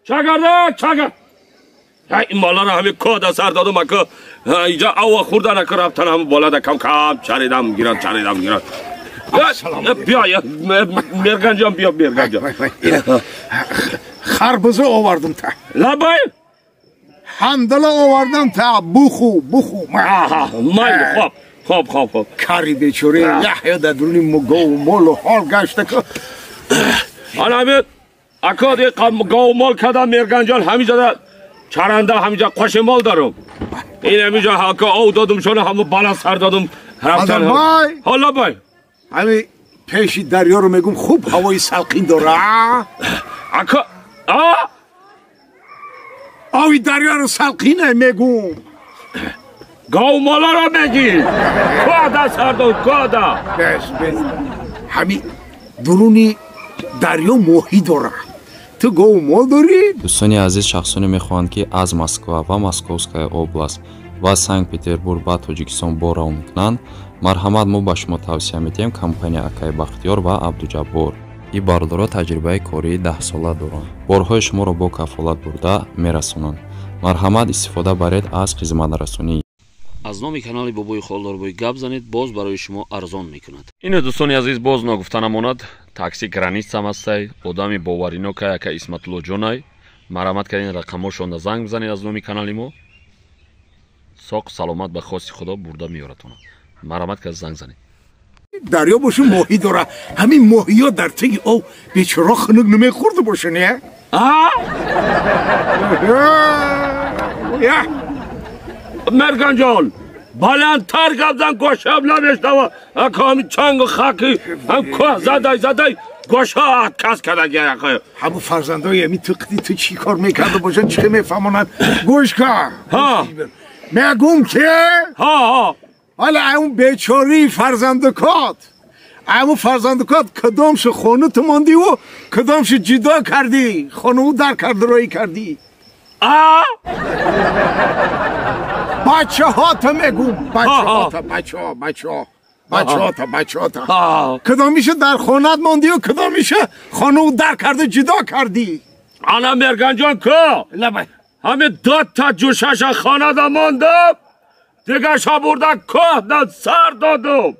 Чагарда чагар. Ин моларо ҳами кода сар додум ака. Инҷа ава хӯрдан ака рафтан ҳам болада кам кам чаридам гирад чаридам гирад. Биё Мерганҷон биё Мерганҷон. Харбуза овардум та. Лабай? Ҳандала овардам та буху буху. Майли хоб хоб хоб хоб. Кари бечора Яҳё дар дуруни гову молу ҳол гашта ка. Ана ҳами ака гову мол кардам Мерганҷон ҳаминҷода чаранда ҳаминҷа қоши мол дорум. Ин ҳаминҷа ака ов додум шона ҳаму бала сар додум рафтан. Ҳа лабай. Ҳами пеши дарёро мегум хуб ҳавои салқин дора. Ака а? Ови дарёро салқине мегум. Гов моларо мегӣ. Кода сардон кода. Бес бес. Ҳами дуруни дарё моҳӣ дора. Ту гов мол дорӣ? Дӯстони азиз, шахсоне мехоҳанд, ки аз Москва ва Московская область ва Санкт-Петербург ба Тоҷикистон бор равон кунанд, марҳамат, мо ба шумо тавсия медиҳем компания Акаи Бахтиёр ва Абдуҷаббор. Ин бародаро таҷрибаи кории 10сола доранд. Борҳои шуморо бо кафолат бурда мерасонанд. Марҳамат, истифода баред аз хизматрасонӣ. Аз номи канали Бобои Холдорбой гап занед, боз барои шумо арзон мекунад. Ине дӯстони азиз, боз ногуфта намонад, такси границам ҳастай, одами боваринокай ака Исматуллоҷонай. Марҳамат кардин рақамҳошонда занг бизанед аз номи канали мо. Соқ саломат ба хости Худо бурда меёратона. Марҳамат кард занг занед. Дарё бошу моҳӣ дора. Ҳамин моҳиё дар теги об бечора хунук намехӯрда боша, не? А? Мерганҷон, баландтар гап зан, гӯшам намешнава. Ака ҳамин чангу хаки ҳам кӯҳ задай задай гӯша отказ кардаги ака. Ҳамун фарзандои ҳамин ту қити ту чӣ кор мекарда бошанд, чӣ мефаҳмонанд? Гӯш кар. Ҳа. Мегум ки? Ҳа, ҳа. Ҳола ҳамун бечораи фарзандукот, ҳамун фарзандукот кадомшо хона ту мондиву кадомшо ҷудо кардӣ, хонаву дар карда роҳӣ кардӣ. А? Бачаҳота мегум, бачаҳота, бачаҳо, бачаҳо, бачаҳота, бачаҳота. Кадомиша дар хонат мондиву кадомиша хонаву дар карда ҷудо кардӣ. Ана Мерганҷон ку? Лабай. Ҳамин дота ҷӯшаша хонада мондам. Дигаша бурда кӯҳ дар сар додум.